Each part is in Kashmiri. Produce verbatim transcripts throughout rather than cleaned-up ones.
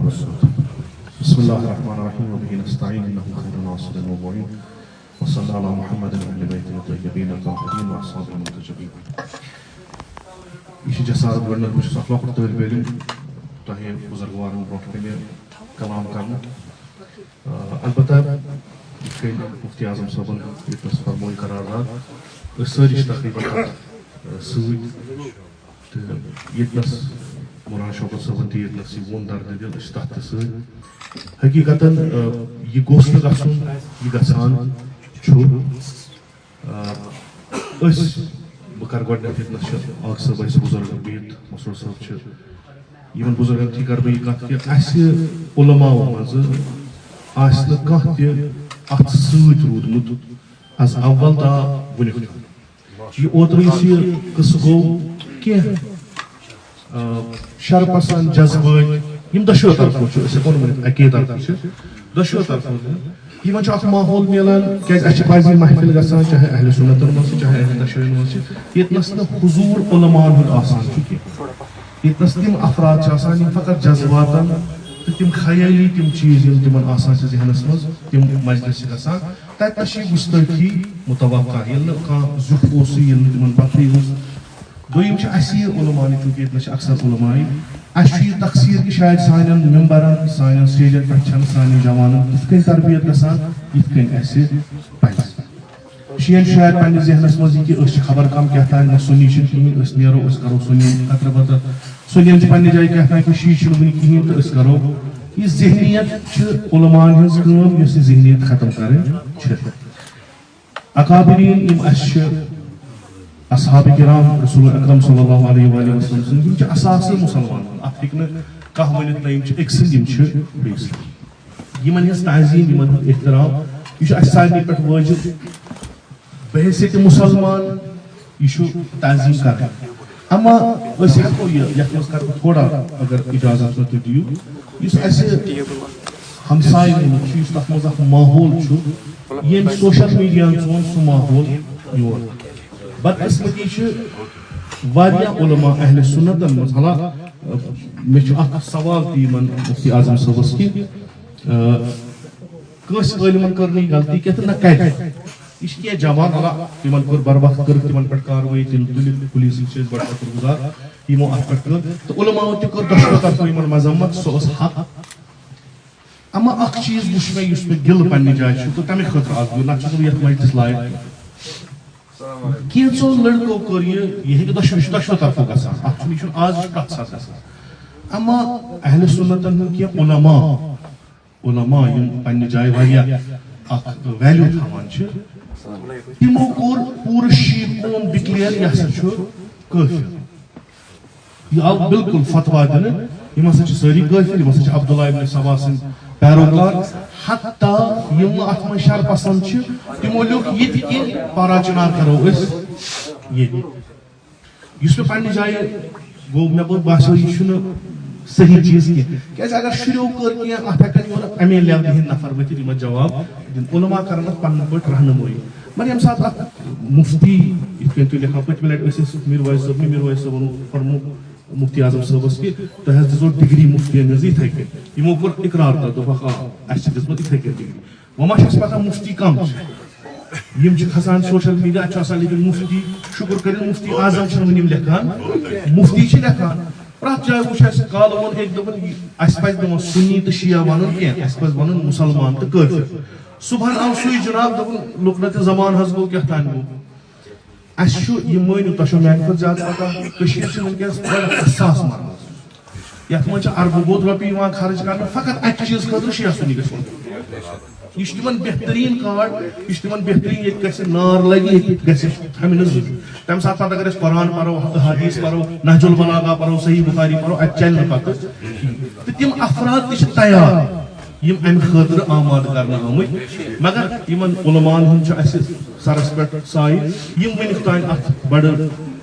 بسم اللہ الرحمن الرحیم، وبہ نستعین، انہ خیر ناصر و معین، وصلی اللہ علی محمد وعلی بیتہ الطیبین الطاہرین واصحابہ المنتجبین۔ یہ چھُ جسارت گۄڈٕنیتھ، بہٕ چھُس اکھ لۄکُٹ طٲلبِ علم، تۄہہِ بُزرگوارن برونٛٹھ کنہِ کلام کرنہٕ۔ آ، البتہ یِتھ کٔنۍ مفتی اعظم صٲبن ییٚتنس فرموو قرار داد، أسۍ سٲری چھِ تقریباً تتھ، آ، سۭتۍ۔ تہٕ ییٚتنس مولانا شوکت صٲبن تہِ ییٚتنس یہِ ووٚن دردِ دِل، أسۍ چھِ تتھ تہِ سۭتۍ۔ حقیقتاً، آ، یہِ گوٚژھ نہٕ گژھُن، یہِ گژھان چھُ۔ آ، أسۍ، بہٕ کرٕ گۄڈٕنیتھ ییٚتنس چھِ آغا صٲب، اَسہِ بُزرگ بِہِتھ، مسرور صٲب چھِ، یِمن بُزرگن تھی کرٕ بہٕ یہِ کتھ کہِ اَسہِ علماء منٛزٕ آسہِ نہٕ کانٛہہ تہِ اتھ سۭتۍ روٗدمُت از اول تا وُنیُک تام۔ یہِ اوترٕ یُس یہِ قصہٕ گوٚو، کینٛہہ، آ، شرپسند، جذبٲتۍ، یِم دۄشوٕے طرفو چھِ، أسۍ ہٮ۪کو نہٕ ؤنِتھ اَکے طرفہٕ چھِ، دۄشوٕے طرفو چھِ۔ یِمن چھُ اکھ ماحول میلان، کیازِ اَسہِ چھِ پزِ یہِ محفل گژھان، چاہے اہل سنتن منٛز چھِ، چاہے اہل تشیعن منٛز چھِ، ییٚتنس نہٕ حضور علماءن ہُنٛد آسان چھُ کینٛہہ، ییٚتنس تِم افراد چھِ آسان، یِم فقط جذباتن تہٕ تِم خیٲلی تِم چیٖز، یِم تِمن آسان چھِ ذہنس منٛز، تِم مجلس چھِ گژھان، تتہِ نس چھِ یہِ گستٲخی متوقع، ییٚلہِ نہٕ کانٛہہ زیُٹھ اوسُے، ییٚلہِ نہٕ تِمن پتہٕے اوس۔ دوٚیِم چھِ اَسہِ یہِ علماء، چوٗنٛکہِ ییٚتہِ نَس چھِ اکثر علماے، اَسہِ چھُ یہِ تقصیٖر کہِ شاید سانٮ۪ن ممبرَن، سانٮ۪ن سٹیجَن پٮ۪ٹھ چھَنہٕ سانٮ۪ن جوانَن تِتھ کٔنۍ تربیت گژھان، یِتھ کٔنۍ اَسہِ پَزِ۔ شیعن چھُ شاید پنٛنِس ذہنَس منٛز یہِ کہِ أسۍ چھِ خبر کَم کیٛاہ تام، نہ سُنی چھِنہٕ کِہیٖنۍ، أسۍ نیرو، أسۍ کَرو سُنی کترٕ بترٕ، سُنی چھِ پنٛنہِ جایہِ کیٛاہ تام کہِ شیعہ چھِنہٕ وٕنہِ کِہیٖنۍ تہٕ أسۍ کَرو۔ یہِ ذہنیت چھِ علماءن ہٕنٛز کٲم، یۄس یہِ ذہنیت ختم کَرٕنۍ چھِ۔ اکابرین یِم اَسہِ چھِ، اصحاب کرام رسول اکرم صلی اللہ علیہ وآلہ وسلم سٕنٛدۍ، یِم چھِ اساسٕے مُسلمانن۔ اَتھ ہیٚکہِ نہٕ کانٛہہ ؤنِتھ نہ یِم چھِ أکۍ سٕنٛدۍ، یِم چھِ بیٚیہِ سٕنٛدۍ۔ یِمن ہٕنٛز تعظیٖم، یِمن ہُنٛد احترام، یہِ چھُ اَسہِ سارنٕے پٮ۪ٹھ وٲجِب۔ بحیثیت مُسلمان یہِ چھُ تعظیٖم کرٕنۍ۔ اما أسۍ ہٮ۪کو یہِ، یَتھ منٛز کَرٕ بہٕ تھوڑا، اگر اِجازت مےٚ تُہۍ دِیِو، یُس اَسہِ ہمسایہِ مُلُک چھُ، یُس تَتھ منٛز اَکھ ماحول چھُ، ییٚمۍ سوشل میٖڈیاہَن ژون سُہ ماحول یور۔ بدقٕسمتی چھِ واریاہ علماء اہل سُنتَن منٛز، حالانکہ، مےٚ چھُ اَکھ سوال تہِ یِمَن مُفتی اعظم صٲبَس کہِ، آ، کٲنٛسہِ عٲلمَن کٔر نہٕ یہِ غلطی کینٛہہ تہٕ نہ کَرِ۔ یہِ چھِ کینٛہہ جوان، اللہ تِمن کوٚر بر وقت، کٔرٕکھ تِمن پٮ۪ٹھ کارروٲیی، تِم تُلِکھ، پُلیٖسٕکۍ چھِ أسۍ بڑٕ شُکر گُزار، یِمو اتھ پٮ۪ٹھ کٔر۔ تہٕ علماوو تہِ کٔر دۄشوٕے طرفو یِمن مذمت، سُہ اوس حق۔ اما اکھ چیٖز وُچھ مےٚ یُس مےٚ دِل پننہِ جایہِ چھُ، تہٕ تمہِ خٲطرٕ آس بہٕ، نتہٕ چھُس نہٕ یتھ مجلس لایق۔ کینٛژو لڑکو کٔر یہِ، یہِ ہیٚکہِ دۄشوٕے، یہِ چھُ دۄشوٕے طرفو گژھان، اتھ چھُنہٕ، یہِ چھُنہٕ آز، یہِ چھُ پرٛٮ۪تھ ساتہٕ گژھان۔ اما اہل سنتن ہٕنٛدۍ کینٛہہ علماء، علماء یِم پننہِ جایہِ واریاہ اکھ ویلیو تھاوان چھِ، تِمو کوٚر پوٗرٕ شیعہ قوم ڈکلیئر، یہِ ہسا چھُ کٲفر۔ یہِ آو بالکل فتوا دِنہٕ، یِم ہسا چھِ سٲری کٲفر، یِم ہسا چھِ عبداللہ ابن سبا سٕنٛدۍ پیروکار۔ حتیٰ یِم نہٕ اتھ منٛز شر پسند چھِ، تِمو لیوٚکھ یہِ تہِ کہِ پارا چنار کرو أسۍ ییٚتہِ۔ یُس مےٚ پننہِ جایہِ گوٚو، مےٚ گوٚو باسیو، یہِ چھُنہٕ صحیح چیٖز کینٛہہ۔ کیٛازِ اگر شُریو کٔر کینٛہہ، اتھ ہٮ۪کن یِمن امے لیولہِ ہٕنٛدۍ نفر ؤتھِتھ، یِمن جواب دِنۍ۔ علماء کرن اتھ پننہِ پٲٹھۍ رہنمٲیی۔ مگر ییٚمہِ ساتہٕ اکھ مفتی، یِتھ کٔنۍ تُہۍ لیکھان، پٔتمہِ لٹہِ ٲسۍ أسۍ، میٖر وٲحد صٲب، میٖر وٲحد صٲبن فرموو مفتی اعظم صٲبس کہِ تۄہہِ حظ دِژوٕ ڈگری مفتین ہٕنٛز یِتھے کٔنۍ۔ یِمو کوٚر اقرار تتھ، دوٚپکھ، آ، اسہِ چھِ دِژمٕژ یِتھے کٔنۍ ڈگری۔ وۄنۍ ما چھِ اَسہِ پَتہ مُفتی کَم چھِ؟ یِم چھِ کھسان سوشل میٖڈیا، اَتہِ چھُ آسان لیکن مُفتی، شُکُر کٔرِو مُفتی اعظم چھِنہٕ وٕنہِ یِم لیکھان، مُفتی چھِ لیکھان۔ پرٛٮ۪تھ جایہِ وٕچھ اَسہِ، کالہٕ ووٚن أکۍ، دوٚپُن، یہِ، اَسہِ پَزِ نہٕ وۄنۍ سُنی تہٕ شیعہ وَنُن کینٛہہ، اَسہِ پَزِ وَنُن مُسلمان تہٕ کٲفِر۔ صُبحن آو سُے جِناب، دوٚپُن، لُکنَتہِ زمانہٕ حظ گوٚو، کیٛاہ تام گوٚو۔ اَسہِ چھُ، یہِ مٲنِو، تۄہہِ چھو میٛانہِ کھۄتہٕ زیادٕ پَتہ، کٔشیٖر چھِ وٕنکیٚنَس بَڑٕ حساس مرحلَس۔ یَتھ منٛز چھِ اربہٕ بوٚد رۄپیہِ یِوان خرٕچ کرنہٕ فقط اَکہِ چیٖز خٲطرٕ، شیعہ سُنی گژھِ وۄتھُن۔ یہِ چھُ تِمن بہتریٖن کارڈ، یہِ چھُ تِمن بہتریٖن، ییٚتہِ گژھِ نار لگہِ، ییٚتہِ گژھِ تھمہِ نہٕ زٕ۔ تَمہِ ساتہٕ پتہٕ اگر أسۍ قرآن پرو، حدیث پرو، نہج البلاغہ پرو، صحیح بخاری پرو، اَتہِ چلہِ نہٕ پتہٕ کِہیٖنۍ۔ تہٕ تِم افراد تہِ چھِ تیار، یِم اَمہِ خٲطرٕ آمادٕ کرنہٕ آمٕتۍ، مگر یِمن علماہن ہُنٛد چھُ اَسہِ سرس پٮ۪ٹھ سایہِ، یِم وٕنیُک تام اَتھ بڑٕ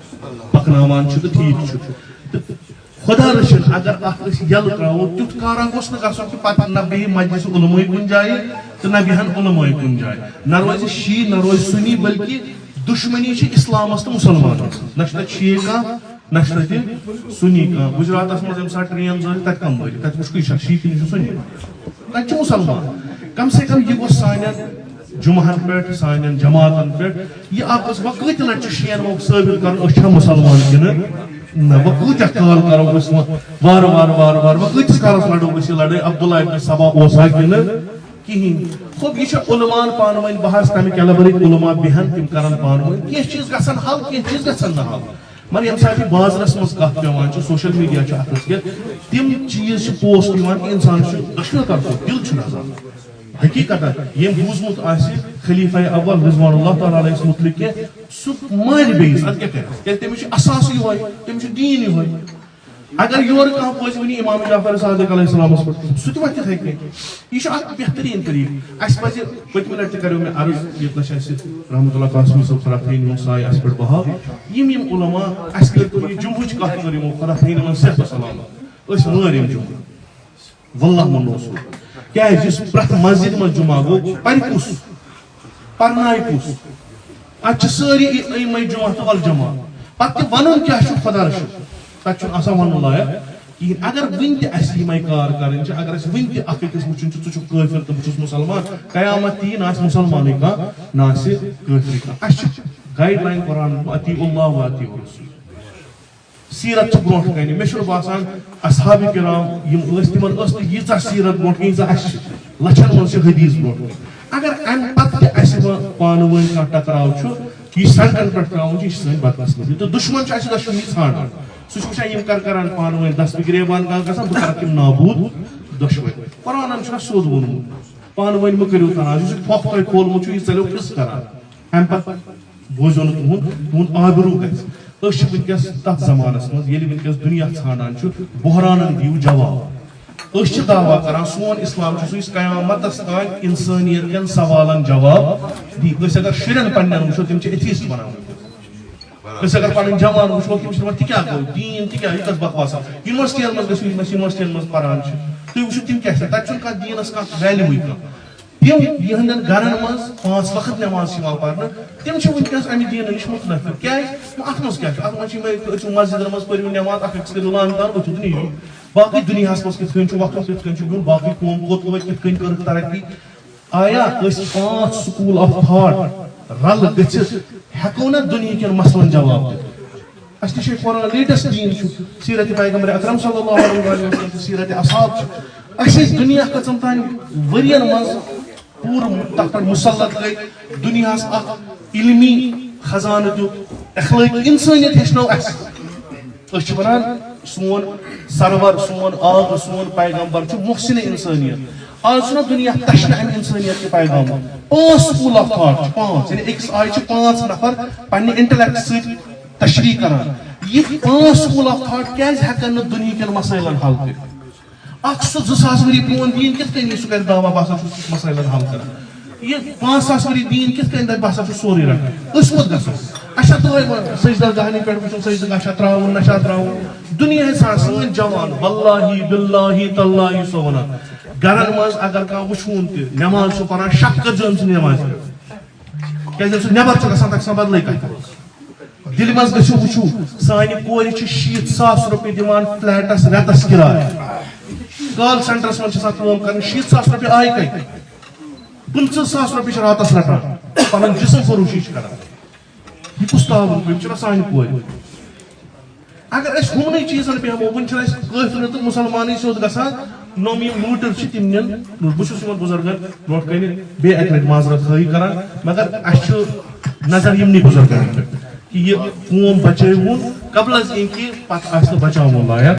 پکناوان چھِ تہٕ ٹھیٖک چھُ۔ تہٕ خدا رٔچھِن، اگر اَتھ أسۍ یَلہٕ ترٛاوو، تیُتھ کارا گوٚژھ نہٕ گژھُن کہِ پتہٕ نہ بیٚہہِ مجلس علماء کُنہِ جایہِ تہٕ نہ بیٚہن علماء کُنہِ جایہِ، نہ روزِ شیعہ، نہ روزِ سُنی، بلکہِ دُشمنی چھِ اِسلامس تہٕ مُسلمانن سۭتۍ۔ نہ چھُ تَتہِ شیعہ کانٛہہ، نہ چھُ تَتہِ سُنی کانٛہہ۔ گُجراتَس منٛز ییٚمہِ ساتہٕ ٹرٛین زٲلۍ، تَتہِ کَم وٲلۍ؟ تَتہِ وٕچھ کُنہِ شخص، شیٖتھ نِش چھُ سُنی۔ تَتہِ چھُ مُسلمان۔ کم سے کم یہِ گوٚژھ سانٮ۪ن جُمعہَن پٮ۪ٹھ، سانٮ۪ن جماعتَن پٮ۪ٹھ یہِ اَکھ گوٚژھ، وۄنۍ کۭتہِ لَٹہِ چھُ شِیَن وۄنۍ ثٲبِت کَرُن أسۍ چھا مُسلمان کِنہٕ نہ؟ وۄنۍ کۭتیٛاہ کال کَرو أسۍ وۄنۍ وارٕ وارٕ وارٕ وارٕ، وۄنۍ کۭتِس کالَس لَڑو أسۍ یہِ لَڑٲے؟ عبداللہ ابن سبا اوسا کِنہٕ کِہیٖنۍ؟ خب، یہِ چھُ علماءن پانہٕ ؤنۍ بحث، تَمہِ caliber-ٕکۍ علماء بیٚہن، تِم کَرَن پانہٕ ؤنۍ۔ کینٛہہ چیٖز گژھن حل، کینٛہہ چیٖز گژھن نہٕ حل۔ مگر ییٚمہِ ساتہٕ یہِ بازرَس منٛز کَتھ پٮ۪وان چھِ، social media چھُ اَتھَس کٮ۪تھ، تِم چیٖز چھِ post یِوان کہِ اِنسانَس چھُ دۄشوٕیو طرفو دِل چھُ لَرزان۔ حقیٖقتاً ییٚمۍ بوٗزمُت آسہِ خلیفہ اول رضوان اللہ تعالیٰ علیہ یَس مُتعلِق کینٛہہ، سُہ مانہِ بیٚیِس، اَدٕ کیٛاہ کَرِ؟ کیٛازِ تٔمِس چھُ اثاث یِہوٚے، تٔمِس چھُ دیٖن یِہوٚے۔ اگر یورٕ کانٛہہ بوزِ وٕنہِ امام جعفر صادق علیہ السلامَس پٮ۪ٹھ، سُہ تہِ وَتھِ یِتھَے کٔنۍ۔ یہِ چھُ اَکھ بہتریٖن طریٖقہٕ۔ اَسہِ پَزِ، پٔتمہِ لَٹہِ تہِ کَریو مےٚ عرض، ییٚتہِ نَس چھِ اَسہِ رحمتہ اللہ قاسمی صٲب فراتھٲنی ہُنٛد سایہِ اَسہِ پٮ۪ٹھ بحال۔ یِم یِم علماء، اَسہِ کٔر تِم یہِ جمعٕچ کَتھ کٔر یِمو فراتھٲنی منٛز صحت و سلامت۔ أسۍ وٲرۍ یِم جمعہ۔ واللہ منو سُہ۔ کیٛازِ یُس پرٛٮ۪تھ مسجد منٛز جمعہ گوٚو، پَرِ کُس؟ پَرنایہِ کُس؟ اَتہِ چھِ سٲری یہِ أمَے جماعت تہٕ وَل جماعت۔ پَتہٕ تہِ وَنُن کیٛاہ چھُ، خۄدا رٔچھِن۔ تَتہِ چھُنہٕ آسان وَنُن لایق کِہیٖنۍ۔ اگر وٕنہِ تہِ اَسہِ یِمَے کار کَرٕنۍ چھِ، اگر اَسہِ وٕنہِ تہِ اَکھ أکِس وٕچھُن چھُ، ژٕ چھُکھ کٲفِر تہٕ بہٕ چھُس مُسلمان، قیامت تہِ یی نہ آسہِ مُسلمانٕے کانٛہہ، نہ آسہِ کٲفرٕے کانٛہہ۔ اَسہِ چھِ guideline قرآن، اطیعوا اللہ و اطیعوا الرسول۔ سیرت چھِ برونٛٹھ کنہِ۔ مےٚ چھُنہٕ باسان اصحاب کرام یِم ٲسۍ، تِمن ٲس نہٕ ییٖژاہ سیرت برونٛٹھ کنہِ، ییٖژاہ اَسہِ چھِ۔ لچھن منٛز چھِ حدیث برونٛٹھ کنہِ۔ اگر امہِ پتہٕ تہِ اَسہِ وۄنۍ پانہٕ ؤنۍ کانٛہہ ٹکراو چھُ، یہِ سڑکن پٮ۪ٹھ ترٛاوُن چھُ، یہِ چھِ سٲنۍ بدقسمتی۔ تہٕ دُشمن چھُ اَسہِ دۄشوٕنی ژھانڈان۔ سُہ چھُ وٕچھان یِم کر کران پانہٕ ؤنۍ دست گریبان کانٛہہ گژھان، بہٕ کرٕ تِم نابوٗد دۄشوے۔ قرآنن چھُنہ سیوٚد ووٚنمُت، پانہٕ ؤنۍ مہٕ کٔرِو تنازٕ، یُس یہِ پھۄکھ تۄہہِ کھولمُت چھُ، یہِ ژٔلِو پھِس کران۔ امہِ پتہٕ بوزیو نہٕ تُہُنٛد، تُہُنٛد آبروٗ گژھِ۔ أسۍ چھِ وٕنکیٚس تتھ زمانس منٛز، ییٚلہِ وٕنکیٚس دُنیا ژھانڈان چھُ، بحرانن دِیِو جواب۔ أسۍ چھِ دعویٰ کران، سون اسلام چھُ سُہ، یُس قیامتس تام انسٲنیت کٮ۪ن سوالن جواب دی۔ أسۍ اگر شُرٮ۪ن پننٮ۪ن وٕچھو، تِم چھِ atheist بنان وٕنکیٚس۔ أسۍ اگر پنٕنۍ جوان وٕچھو، تِم چھِ دپان، "تہِ کیٛاہ گوٚو؟ دیٖن تہِ کیٛاہ؟ یہِ کۄس بکواس؟ یونیورسٹین منٛز گٔژھِو، یِم أسۍ یونیورسٹین منٛز پران چھِ، تُہۍ وٕچھِو تِم کیٛاہ چھِ، تتہِ چھُنہٕ کانٛہہ دیٖنس کانٛہہ value-ٕے کانٛہہ۔" تِم یِہنٛدٮ۪ن گرن منٛز پانٛژھ وقت نماز چھِ یِوان پرنہٕ، تِم چھِ وٕنکیٚس امہِ دیٖنہٕ نِش مُتنفر۔ کیٛازِ؟ وۄنۍ اتھ منٛز کیٛاہ چھُ؟ اتھ منٛز چھِ یِمے أژِو مسجدن منٛز، پٔرِو نماز، اکھ أکِس کٔرِو لان تان، ؤتھِو تہٕ نِیِو۔ باقٕے دُنیاہس منٛز کِتھ کٔنۍ چھُ وۄتھُن، کِتھ کٔنۍ چھُ بِہُن، باقٕے قوم کوٚت وٲتۍ، کِتھ کٔنۍ کٔرٕکھ ترقی۔ آیا أسۍ پانٛژھ school of thought رلہٕ گٔژھِتھ ہٮ۪کو نہ دُنیہکٮ۪ن مسلن جواب دِتھ؟ اَسہِ نِش ہے قرآن latest دیٖن چھُ، سیرت پیغمبر اکرم صلی اللہ علیہ وسلم تہٕ سیرت اصحاب چھُ۔ أسۍ ٲسۍ دُنیا کٔژَن تام ؤرین منٛز پوٗرٕ تَتھ پٮ۪ٹھ مُسلط گٔے، دُنیاہَس اکھ علمی خزانہٕ دیُت، اخلٲقی انسٲنیت ہیٚچھنٲو اَسہِ۔ أسۍ چھِ وَنان سون سرور، سون آغا، سون پیغمبر چھُ محسن انسانیت۔ آز چھُنہ دُنیا تشنہ اَمہِ انسانیت کہِ پیغامُک۔ پانٛژھ school of thought چھِ، پانٛژھ، یعنی أکِس آیہِ چھِ پانٛژھ نفر پننہِ intellect سۭتۍ تشریح کران۔ یہِ پانٛژھ school of thought کیٛازِ ہٮ۪کن نہٕ دُنیہکٮ۪ن مسٲیلن حل کٔرِتھ؟ اکھ سُہ زٕ ساس ؤری پرون دیٖن کِتھ کٔنۍ یی سُہ کرِ دعویٰ، بہٕ ہسا چھُس مسٲیلن حل کران؟ یہِ پانٛژھ ساس ؤری دیٖن کِتھ کٔنۍ دپہِ، بہٕ ہسا چھُس سورُے رٹان؟ أسۍ کوٚت گژھو؟ اچھا، دۄہے وَن، سجدہ گاہنٕے پٮ۪ٹھ وٕچھُن، سجدٕ گاہ چھا ترٛاوُن، نہ چھا ترٛاوُن؟ دُنیا ہسا سٲنۍ جوان، واللہ، باللہ، تاللہ، سُہ وَنان۔ گرن منٛز اگر کانٛہہ وٕچھوُن تہِ، نماز چھُ پران، شک کٔرۍزیو أمۍ سٕنٛدِ نمازِ پٮ۪ٹھ۔ کیٛازِ ییٚلہِ سُہ نٮ۪بر چھُ گژھان، تَتہِ چھِ آسان بدلٕے کَتھٕ۔ دِلہِ منٛز گٔژھِو وٕچھِو، سانہِ کورِ چھِ شیٖتھ ساس رۄپیہِ دِوان flat-س رٮ۪تس کِراے۔ Call centre-س منٛز چھِ آسان کٲم کران، شیٖتھ ساس رۄپیہِ آیہِ کَتہِ؟ پٕنٛژٕہ ساس رۄپیہِ چھِ راتس رٹان، پنُن جسم فروشی چھِ کران۔ یہِ کُس تعاوُن گوٚو؟ یِم چھِنہ سانہِ کورِ۔ اگر أسۍ ہُمنٕے چیٖزن بیٚہمو، وُنہِ چھِنہٕ أسۍ کٲفرٕ تہٕ مُسلمانٕے سیوٚد گژھان، نوٚم یِم لوٗٹر چھِ تِم نِن لوٗٹھ۔ بہٕ چھُس یِمن بُزرگن برونٛٹھ کنہِ بیٚیہِ اکہِ لٹہِ معذرت خٲہی کران، مگر اَسہِ چھُ نظر یِمنٕے بُزرگن پٮ۪ٹھ کہِ یہِ قوم بچٲوُن قبل از اِنکہِ پتہٕ آسہِ نہٕ بچاوُن لایق۔